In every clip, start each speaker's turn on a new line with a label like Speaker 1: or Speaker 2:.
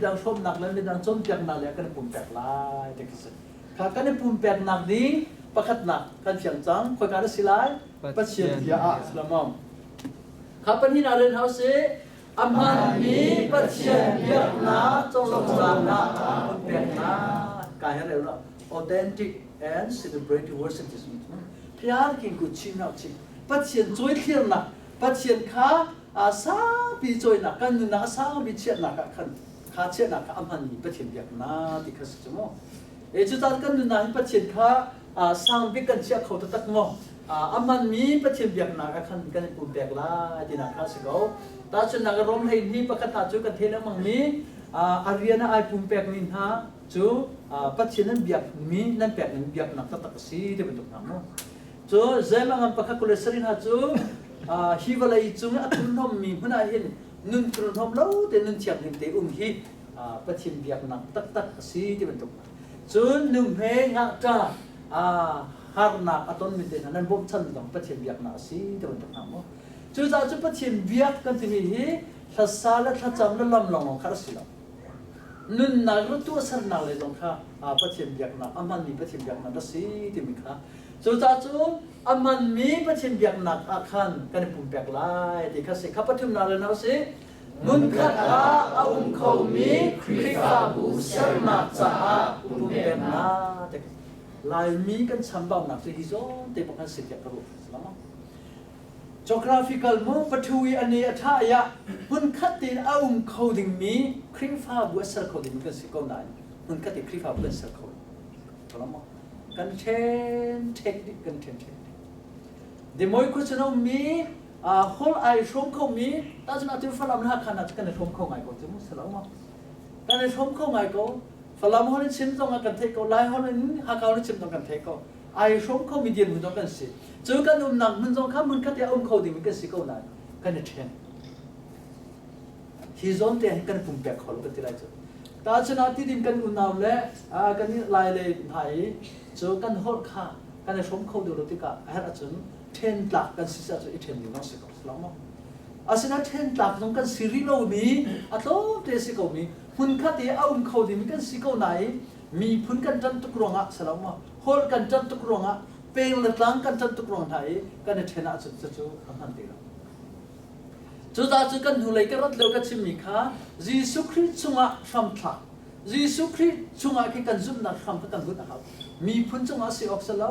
Speaker 1: Midang hrawmnak le midang cawnpiaknak le kan i pumpek lai ti khi si. Kha kan i pumpeknak ding pakhatnak kan fiang cang. Khoika na si lai? Pathian bia ah si Kha pahnihnak ren hau si. A hmanmi Pathian biaknak cohlannak pumpeknak ka he rel authentic and celebrative worship Phiar king ku chin hau chi. Pathian cawithlirnak Pathian kha a saupi cawinak kan nunnak a saupi chiahnak ah khan kha chiahnak kha a hmanmi Pathian biaknak ti kha si cu mu. E cucaah kan nunnak hin Pathian kha sang bik kan chiah kho taktak maw? A hmanmi Pathian biaknak ah khan kan i pumpek lai tinak kha si ko. Tahchunhnak Rom 12 pakhat hna cu kan theih lengmangmi a rian ah ai pumpekmi hna cu Pathian nan biakmi nan pekmi biaknak taktak a si ti bantuk hna mu. Cu zeimah pakhat 27 hna cu hi vawlei cung a thurhnawmmi hmun ah hin nun thurhnawm lo te nun thianghlim te um hi Pathian biaknak taktak a si ti bantuk. Cun nuhme ngakṭa harnak a tonmi te hna nan bawmchan zong Pathian biaknak a si ti bantuk hna mu. Cucaah cu Pathian biak kan timi hi hlasa le thlacam le lam lawnglawng kha a si lo. Nunnak le tuahsernak le zong kha Pathian biaknak a hmanmi Pathian biaknak a si timi kha Cucaah cu a hmanmi Pathian biaknak ah khan kan i pumpek lai ti kha si. Kha pathumnak le nau si. Hmunkhat ah a um khomi Khrihfabu sernak caah pumpeknak. Laimi kan chambaunak cu hi zawn te bak an si tiah ka ruah. Geographical mu pathui ani a tha ya hmunkhat tein a um kho dingmi Khrihfabu a ser kho dingmi kan si ko nain hmunkhat te Khrihfabu kan ser kho. Kan ṭhen ṭhek dih kan ṭhen ṭhek dih. Demoi khuachun a ummi hol ai hrawm khomi tahcun atu Falam le Hakha hna cu kan i hrawm kho ngai ko cu mu si lo maw? Kan i hrawm kho ngai ko. Falam hol in chim zong ah kan theih ko, Lai hol in Hakha hol in chim zong kan theih ko. Ai hrawm khomi dirhmun zong kan si. Cu kan umnak hmun zong kha hmun khat i a um kho dingmi kan si ko nain kan i ṭhen. Hi zawn te hin kan pumpek kho lo kan ti lai cu. Tahchun ah Tidim kan unau le kan i Lai le hna i cu kan holh kha kan i hrawm kho deuh lo tikah a herh ahcun ṭhen tlak kan si ahcun i ṭhen ding zong si ko si lo maw? Asinain ṭhen tlak zong kan si rih lomi a tlawmte si komi hmunkhat i a um kho dingmi kan si ko nain miphun kan ṭanh tuk ruangah si lo maw? Holh kan ṭanh tuk ruangah peng le tlang kan ṭanh tuk ruang hna i kan i ṭhen ahcun cucu a hman ti lo. Cucaah cu kan hnulei ka rat lio ka chimmi kha Jesuh Khrih chungah hramthlak Jesuh Khrih chungah khi kan zumhnak hram kha kan bunh a hau. Miphun cungah si awk si lo,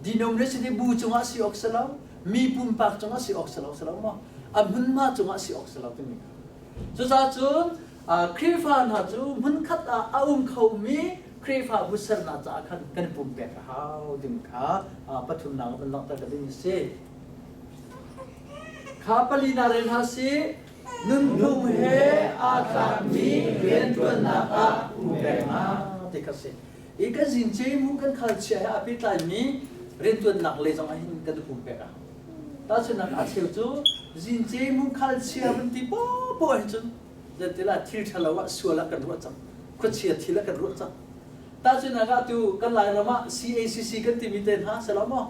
Speaker 1: denomination bu cungah si awk si lo, mi pumpak cungah si awk si lo, si lo maw? A hmunhma cungah si awk si lo timi kha. Cucaah cun Khrihfa hna cu hmunkhat ah a um khomi Khrihfabu sernak caah khan kan pumpek a hau ding kha pathumnak van langhter ka ding a si. Kha palina rel hna sih. Nunphung he aa tlakmi rianṭuannak ah pumpek hna ti kha si. I kan zingce mu kan khalchia he aa pehtlaimi rianṭuannak lei zong ah hin kan i pumpek a hau. Tahchunhnak a cheu cu zince mu khalchia van ti poahpoah hi cun zeitila thil ṭhalo ah sual ah kan ruah cang. Khuachia thil ah kan ruah cang. Tahchunhnak ah tu kan Lairam ah CACC kan timi te hna si lo maw?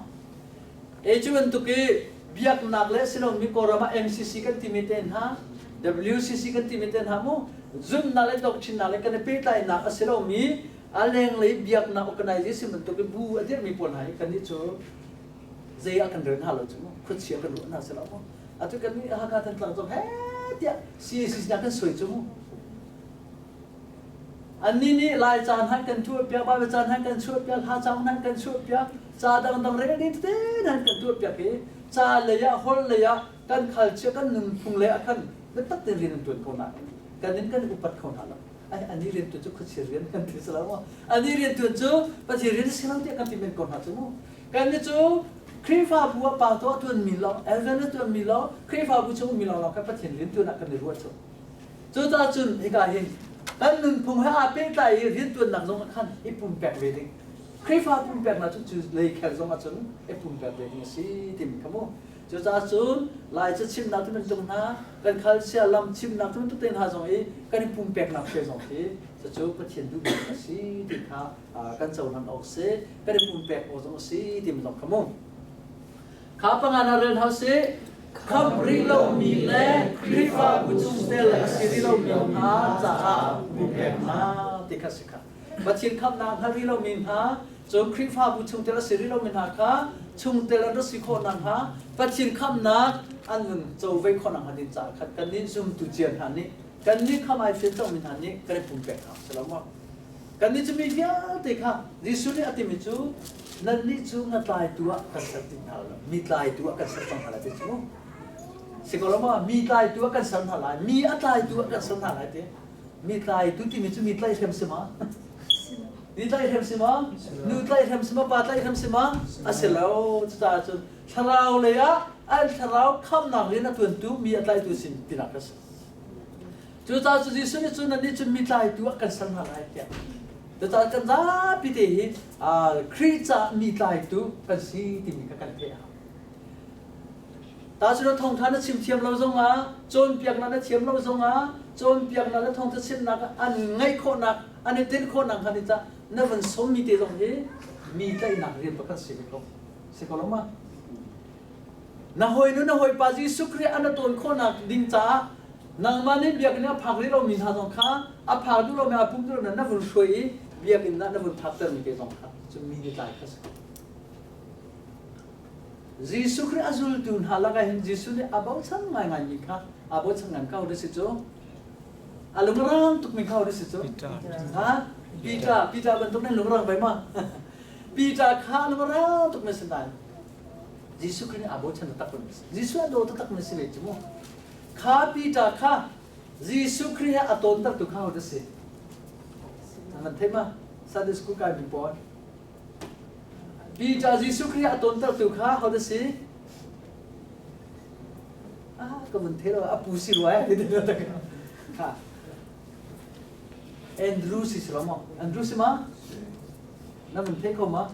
Speaker 1: E cu bantuk i biaknak le silomi Kawlram ah MCC kan timi te hna, WCC kan timi te hna mu zumhnak le doctrine le kan i pehtlaihnak a si lomi a lenglei biaknak organization bantuk i bu a dirhmi pawl hna hi kannih cu zei ah kan rel hna lo cu mu khuachia kan ruah hna si lo mu atu kan nih Hakha Thantlang zong he tiah CACC na kan suai cu mu Annih nih Lai caan han kan tuahpiak, Baibal caan han kan chuahpiak, hla caang han kan chuahpiak, ca dangdang rel ding tete han kan tuahpiak i ca lei ah holh lei ah kan khalchia kan nunphung lei ah khan biatak tein rian an tuan ko nain kan in kan upat kho hna lo. Ai ani rian tuan cu khuachia rian kan ti si lo maw? Ani rian tuan cu Pathian rian si lo tiah kan ti men ko hna cu mu. Kan ni cu Khrihfabu ah pa tuah tuan mi lawng, Elven a tuan mi lawng, Khrihfabu chung mi lawng lawng kha Pathian rian tuan ah kan i ruah cu. Cucaah cun hika hin kan nunphung he aa pehtlai i riantuannak zong ah khan i pumpek ve ding. Khrihfa pumpeknak cu cu lei khel zong ah cun i pumpek ve ding a si timi kha mu. Cucaah cun Lai ca chimnak ti bantuk hna, kan khalsia lam chimnak ti bantuk te hna zong i kan i pumpeknak hre zong khi cucu Pathian duhmi a si ti kha kan cohlan awk si, kan i pumpek awk zong a si timi zong kha mu. Kha panga na rel hau si. Khamh rih lomi le Khrihfabu chungtel a si rih lomi hna caah pumpeknak ti kha si kha. Pathian khamhnak hngal rih lomi hna, cun Khrihfabu chungtel a si rih lomi hna kha chungtel an rak si khawh nakhnga Pathian khamhnak an vun co ve khawh nakhnga ding caah khan kannih zumtu cia hna nih kannih khamh ai fian cangmi hna nih kan i pumpek hna si lo maw? Kannih cu mi vialte kha Jesuh nih a timi cu nannih cu ngatlaitu ah kan ser ti hna lo, mi tlaitu ah kan ser cang hna lai ti cu mu. Si ko lo maw? Mi tlaitu ah kan ser hna lai, mi a tlaitu ah kan ser hna lai ti. Mi tlaitu timi cu mi tlaihhrem si ma? Mi tlaihhrem si ma? Nu tlaihhrem si ma? Pa tlaihhrem si ma? A si lo. Cucaah cun thlarau lei ah an thlarau khamnak rian a tuantu mi a tlaitu sin tinak a si. Cucaah cu Jesuh nih cun nannih cu mi tlaitu ah kan ser hna lai tiah. Cucaah kan zapi te hi Khrih caah mi tlaitu kan si timi kha kan theih a hau. Tahchunhnak thawngṭha na chim thiam lo zongah, cawnpiaknak na thiam lo zongah, cawnpiaknak le thawngṭha chimnak an ngaih khawhnak, an i tinh khawhnak hnga ding caah na van sawmmi te zong hi mi tlaihnak rian pakhat si ve ko. Si ko lo ma? Na hawinu na hawipa Jesuh Khrih an a tawn khawhnak ding caah nangmah nih biakinn ah phak rih lomi hna zong kha a phak duh lomi a pum duh lomi na vun hruai i biakinn ah na vun phaktermi te zong kha cu mi nih tlai kha si. Jesuh Khrih a zultu hna lakah hin Jesuh nih a bochan ngaingaimi kha a bochan ngan ko na si cu. A lungrang tukmi kha na si cu. Ha? Peter, Peter bantuk nan lungrang bai ma? Peter kha lungrang tukmi si nain Jesuh Khrih nih aa bochan taktak mi si. Jesuh a daw taktak mi si ve cu mu. Kha Peter kha Jesuh Khrih he a tawntertu kha ho si? Nan thei ma? Sunday school kai mi pawl. Peter Jesuh Khrih a tawntertu kha ho si? Ah, ka mun thei lo, a pu si rua eh. Ha. Andrew si si lo mo? Andrew si ma? Na mun thei ko ma?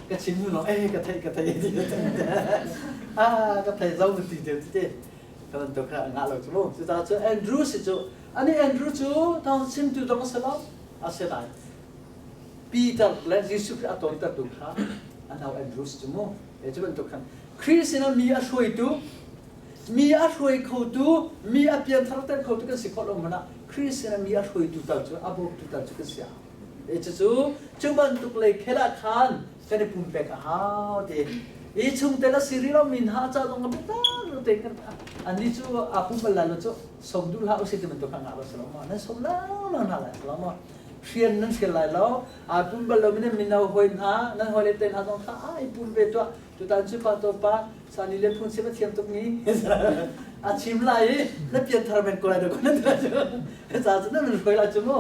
Speaker 1: Ka chim hnu lawng eh ka theih ka theih ti ah ka thei zo ti te ti ka bantuk kha ngah lo cu mu cucaah cu Andrew si cu ani Andrew cu thawng chimtu dong a si lo a si lai Peter le Jesuh Khrih a tawntertu kha a nau Andrew si cu mu e cu bantuk khan Khrih sinah mi a hruaitu mi a hruai khotu mi a pianthar ter khotu kan si khawh lo hmanh ah Khrih sinah mi a hruaitu tal cu a bawmtu tal cu kan si a Cucu cu bantuk lei khel ah khan kan i pumpek a hau ti. I chungtel a si rih lomi hna ca zong a biatak te kan annih cu aa pum bal lai lo cu som duh hlah usih ti bantuk kha ngah lo si lo maw? Nan som lengmang hna lai si lo maw? Hrian nan hrial lai lo. Aa pum bal lomi nan mino hawi hna, nan hawile te hna zong kha a i pum ve tuah. Tutan cu pa to pa sani le phun sim a thiam tuk mi a chim lai i na pianthar men ko lai do nan ti lai cu. Ca cu nan hruai lai cu mu.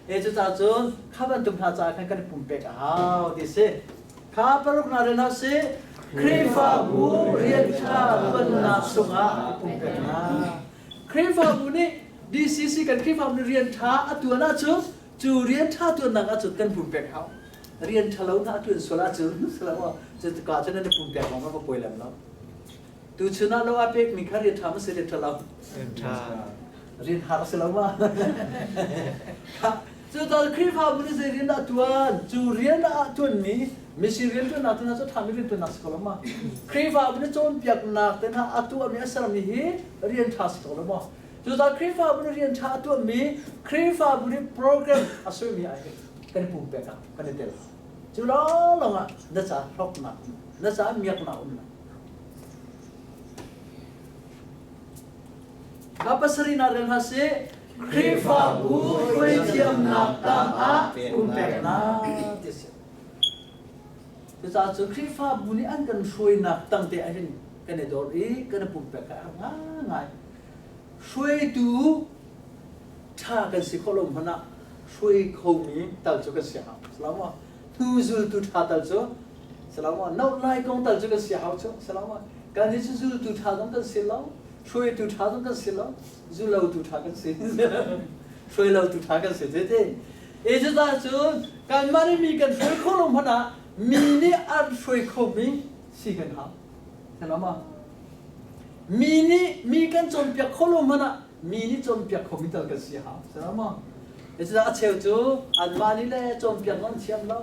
Speaker 1: E cucaah cun kha bantuk hna caah khan kan i pumpek a hau ti si. Kha paruk hna rian hna si Khrihfabu rian ṭha ṭuannak chungah i pumpeknak. Khrihfabu nih DCC kan Khrihfabu nih rian ṭha a ṭuan ahcun cu rian ṭha ṭuannak ahcun kan pumpek hau. Rian ṭhalo hna a ṭuan sual ahcun cu ka cun nan i pumpek lawng a va pawi lem lo. Tuchun ah lo a pekmi kha rian ṭha maw si rian ṭha lo?
Speaker 2: Rian ṭha.
Speaker 1: Rian har a si lo ma? Cu tal Khrihfabu nih zei rian dah ṭuan? Cu rian ah ṭuanmi misi rian ṭuannak te hna cu ṭhami rian ṭuannak si ko lo ma? Khrihfabu nih cawnpiaknak te hna a tuahmi a sermi hi rian ṭha si ko lo maw? Cucaah Khrihfabu nih rian ṭha a tuahmi Khrihfabu nih program a suimi ah hin kan i pumpek ah kan i tel. Cu lawnglawng ah na ca hlawknak na ca miaknak um lai. Ka pasarihnak rel hna sih. Khrihfabu hruaithiamnak tangah pumpeknak ti a si. Cucaah cun Khrihfabu nih an kan hruainak tangte ah hin kan i dor i kan i pumpek a herh ngaingai. Hruaitu ṭha kan si khawh lo hmanh ah hruai khomi tal cu kan si hau. Salamu hnu zultu ṭha tal cu Salamu no lai kong tal cu kan si hau cu. Salamu kan hi cu zultu ṭha zong kan si lo, hruaitu ṭha zong kan si lo, zulotu ṭha kan si. Hruailotu ṭha kan si te te. E cucaah cun kanmah nih mi kan hruai kho lo hmanh ah mi nih an hruai khomi si kan hau. Salamu Mi nih mi kan cawnpiak kho lo hmanh ah mi nih cawnpiak khomi tal kan si hau. Salamu Cucaah a cheu cu anmah nih le cawnpiak zong thiam lo,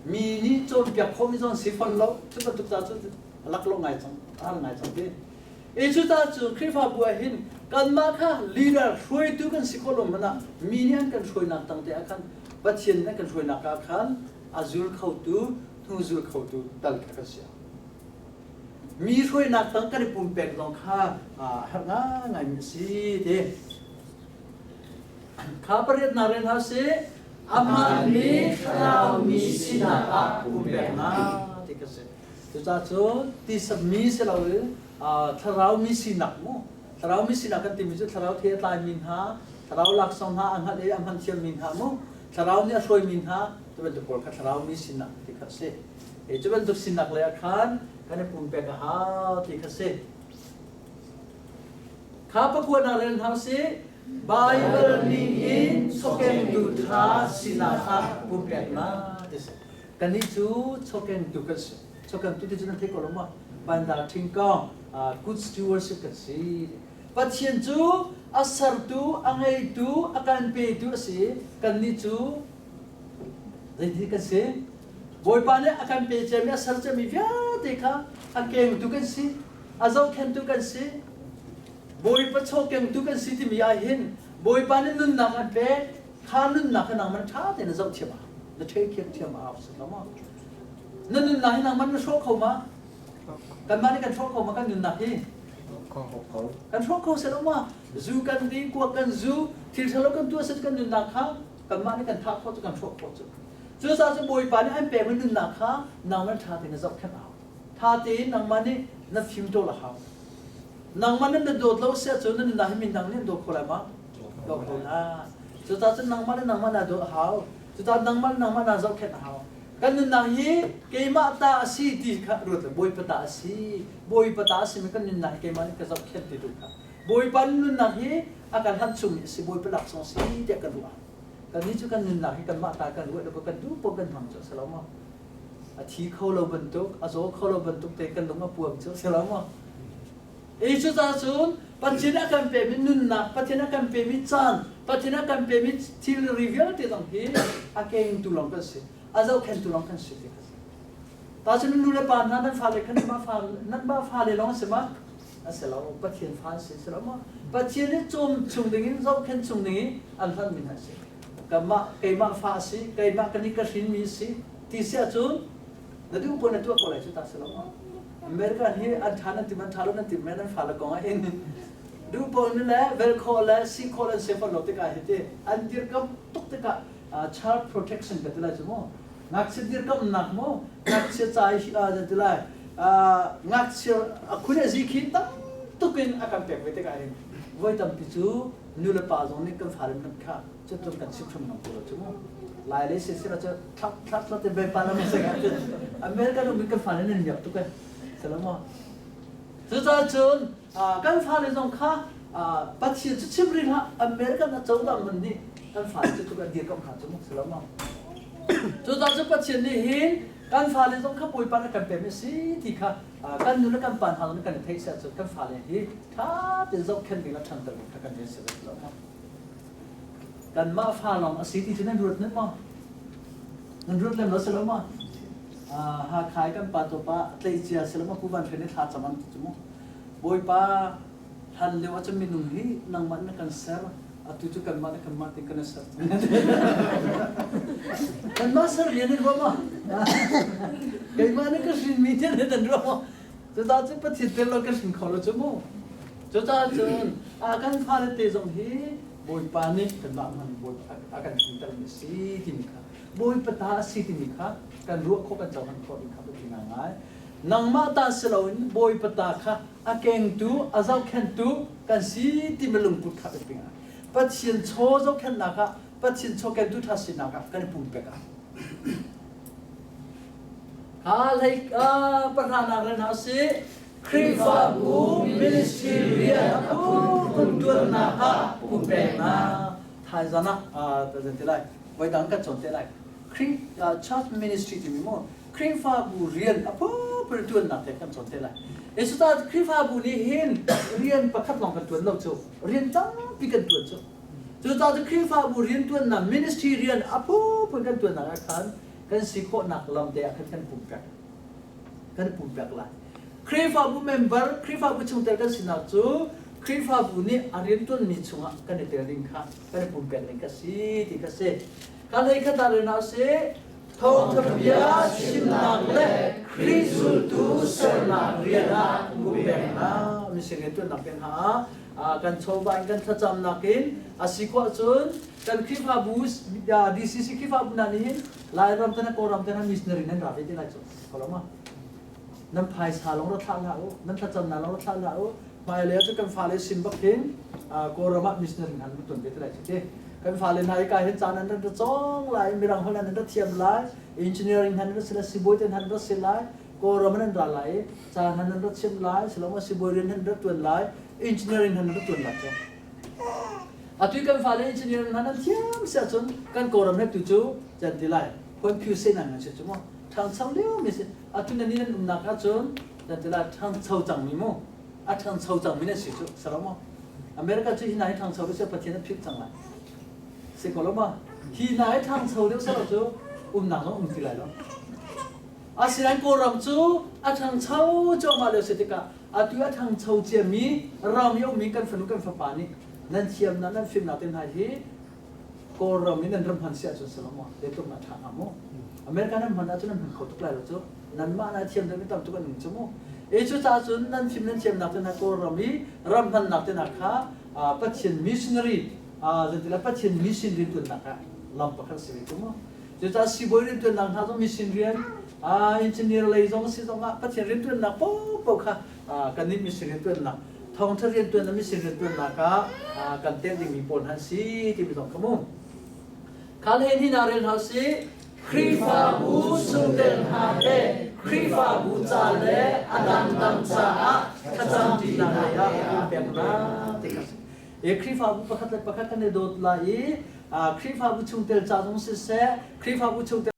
Speaker 1: mi nih cawnpiak khomi zong si fawn lo. Cu bantuk ca cu a laklawh ngai cang, a har ngai cang ti. E cuta cu Khrihfabu ah hin kanmah kha leader hruaitu kan si khawh lo hmanh ah mi nih an kan hruainak tang te ah khan Pathian nih an kan hruainak ah khan a zul khotu hnu zul khotu tal kha kan si. Mi hruainak tang kan i pumpek zong kha herh ngaingai mi a si ti. Kha pariatnak rian hna sih amah nih thlarau mi sinak ah pumpeknak ti ka si. Cucaah cun tisa mi si loin thlarau mi sinak mu thlarau mi sinak kan timi cu thlarau the a tlaimi hna thlarau laksawng hna a hngalh i a hman thiammi hna mu thlarau nih a hruaimi hna cu bantuk pawl kha thlarau mi sinak ti kha a si. Cu bantuk sinak lei ah khan kan i pumpek a hau ti kha si. Kha pakuanak rel hna usih. Baibal ning in chawkengtu ṭha sinak ah pumpeknak ti si. Kannih cu chawkengtu kan si. Chawkengtu ti cu nan theih ko lo maw? Bandar ṭhingkawng, good stewardship kan si. Pathian cu a sertu, a ngeitu, a kan petu a si. Kannih cu Zeitin kan si? Bawipa nih a kan pe ciami, a ser ciami vialte kha a kengtu kan si, a zohkhentu kan si, Bawipa chawkengtu kan si timi ah hin Bawipa nih nunnak an pek, kha nunnak kha nangman ṭha tein na zoh thiam a na take care thiam a hau si lo maw? Na nunnak hi nangman na hrawh kho ma? Kanmah nih kan hrawh kho ma kan nunnak hi? Kan hrawh kho si lo ma? Zu kan ding, kuak kan zu, thil ṭhalo kan tuah si kan nunnak kha kanmah nih kan thah khawh cu kan hrawh khawh cu. Cucaah cu Bawipa nih an pekmi nunnak kha nangmah ṭha tein na zohkhenh a hau. Ṭha tein nangmah nih na fimtawl a hau. Nangmah nih na dawt lo si ahcun na nunnak hi mindang nih an dawt kho lai ma? Dawt kho lai. Cucaah cun nangmah le nangmah naa dawt a hau. Cucaah nangmah le nangmah naa zohkhenh a hau. Kan nunnak hi keimah ta a si ti kha ruat lo. Bawipa ta a si. Bawipa ta a simi kan nunnak hi keimah nih ka zohkhenh ti tu kha. Bawipa nunnak hi a kan hlan chungmi a si. Bawipa laksawng a si tiah kan ruah. Kannih cu kan nunnak hi kanmah ta kan ruah lo kan duh paoh kan hmang cu a si lo maw? A thi kho lo bantuk, a zaw kho lo bantuk te kan lung a puam cu a si lo maw? E cucaah cun Pathian a kan pemi nunnak, Pathian a kan pemi caan, Pathian a kan pemi thilri vialte zong hi a kengtu lawng kan si, a zohkhentu lawng kan si ti kha si. Tahcun nu le pa hna nan fale kha nanmah fa nanmah fale lawng a si ma? A si lo, Pathian fa an si, si lo maw? Pathian nih cawm chung dingin, zohkhenh chung dingin an hlanmi hna a si. Kanmah, keimah fa a si, keimah kan i ka hrinmi a si, ti si ahcun na duh paoh na tuah ko lai cu ta si lo maw? American hi an ṭha nan tim an ṭha lo nan tim men an fale kong ah hin duh paoh in le vel khawh le si khawh le an si fawn lo tikah hi ti an dirkamh tuk tikah child protection ka ti lai cu mu ngakchia dirkamhnak mu ngakchia ca i uh, ti lai ngakchia a khun a zi khi tam tuk in a kan pek ve tikah hin voi tampi cu nu le pa zong nih kan fale hmanh kha cutluk kan chim hram ngam lo cu mu lai le si sila cu thlap thlap thlap te pa lam se ka American um kan fale nan miak tuk e salamo cucaah cun kan fale zong kha Pathian cu chim rih hlah American a cozah man nih kan fale cu tluk an dir kam hna cu mu salamo cucaah cu Pathian nih hin kan fale zong kha Bawipa na kan pek mi si ti kha kan nu le kan pa hna zong kan i theih si ahcun kan fale hi ṭha tein zohkhenh ding le ṭhanter ding kha kan rian si lo maw Kanmah fa lawng a si ti cu nan ruat nan maw? Nan ruat lem lo si lo maw? Hakha i kan pa pa tleicia si lo maw Pu Van Hre nih thla cam an ti cu mu. Bawipa hlan lio ahcun minung hi nangmah na kan ser atu cu kanmah le kanmah te kan i ser kanmah ser rian in ruah maw? Keimah nih ka hrinmi te nan ruah maw? Cucaah cun Pathian tel lo kan hrin kho lo cu mu. Cucaah cun a kan fale te zong hi Bawipa nih kanmah hman Bawipa a kan hrintermi a si timi kha Bawipa ta a si timi kha kan ruah khawh kan cohlan khawh ding kha biapi ngaingai. Nangmah ta si loin Bawipa ta kha a kengtu, a zohkhenhtu kan si timi lungput kha biapi ngai. Pathian chaw zohkhenhnak ah, Pathian chaw kengtu ṭha sinak ah kan i pumpek ah. Ha hlei pahranak le hna sih Khrihfabu ministry rian a phunphun ṭuannak ah pumpeknak thaizan ah kan ti lai voi dang kan cawn te lai Khrih church ministry timi mu Khrihfabu rian a phunphun ṭuannak te kan cawn te lai Cucaah Khrihfabu nih hin rian pakhat lawng kan ṭuan lo cu rian tampi kan ṭuan cu cucaah cu Khrihfabu rian ṭuannak ministry rian a phunphun kan ṭuannak ah khan kan si khawhnak lam te ah khan kan pumpek kan pumpek lai. Khrihfabu member, Khrihfabu chungtel kan sinak cu Khrihfabu nih a rianṭuanmi chungah kan i tel ding kha kan i pumpek ding kha si ti kha si. Ka hlei khat ah rel hna usih. Thawngṭha bia chimnak le Khrih zultu sernak rian ah pumpeknak mising rianṭuannak rian hna ah kan chawva in kan thlacamnak in a si khawh ahcun kan Khrihfabu DCC Khrihfabu hna nih hin Lairam te hna Kawlram te hna missionary nan ra ve te lai cu ko nan phaisa lawng ra thlah hlah u nan thlacamnak lawng ra thlah hlah u hmailei ah cu kan fale sin bak hin Kawlram ah missionary hna nan tuan ve te lai cu ti kan fale hna hi ka hin caan an ra cawng lai mirang holh an ra thiam lai engineering hna nan ra si lai sibawi te hna nan ra si lai Kawlram nan ra lai ca hna nan ra chim lai siloma sibawi rian nan ra tuan lai engineering hna nan ra tuan lai cu atu kan fale engineering hna nan thiam si ahcun kan Kawlram he tu cu can ti lai phuan phyu se nan si cu mu ṭhangcho lio mi si atu nan nan umnak ahcun nan ti lai ṭhangcho cangmi mu a ṭhangcho cangmi nan si cu salo mu America cu hi na hi ṭhangcho deuh seh Pathian a philh cang lai si ko lo ma hi na hi ṭhangcho deuh selo cu umnak zong um ti lai lo asinain Kawlram cu a ṭhangcho cuahmah lio si tikah atu a ṭhangcho ciami ram i a ummi kan fanu kan fapa nih nan thiamnak nan fimnak te hna hi Kawlram in nan ram hman si ahcun si lo maw zeitluk na ṭha hnga mu America nan hman ahcun nan hman kho tuk lai lo cu nanmah na thiam deuh mi tam tuk an um cu mu e cu caah cun nan fim nan thiamnak te hna Kawlram i ram hmannak te hna kha Pathian missionary zeitila Pathian mission rianṭuannak ah lam pakhat si ve cu mu cucaah sibawi rianṭuannak hna zong mission rian engineer lei zong si zong ah Pathian rianṭuannak paohpaoh kha kannih mission rianṭuannak thawngṭha rianṭuan mission rianṭuannak ah kan telh dingmi pawl hna an si timi zong kha mu. Khal he ni na rel hna usih. Khrihfabu chungtel hna he Khrihfabu ca le a dangdang caah thlacam ṭinak lei ah pumpeknak ti kha si. E Khrihfabu pakhat le pakhat kan i dawt lai i Khrihfabu chungtel ca zong siseh, Khrihfabu chungtel.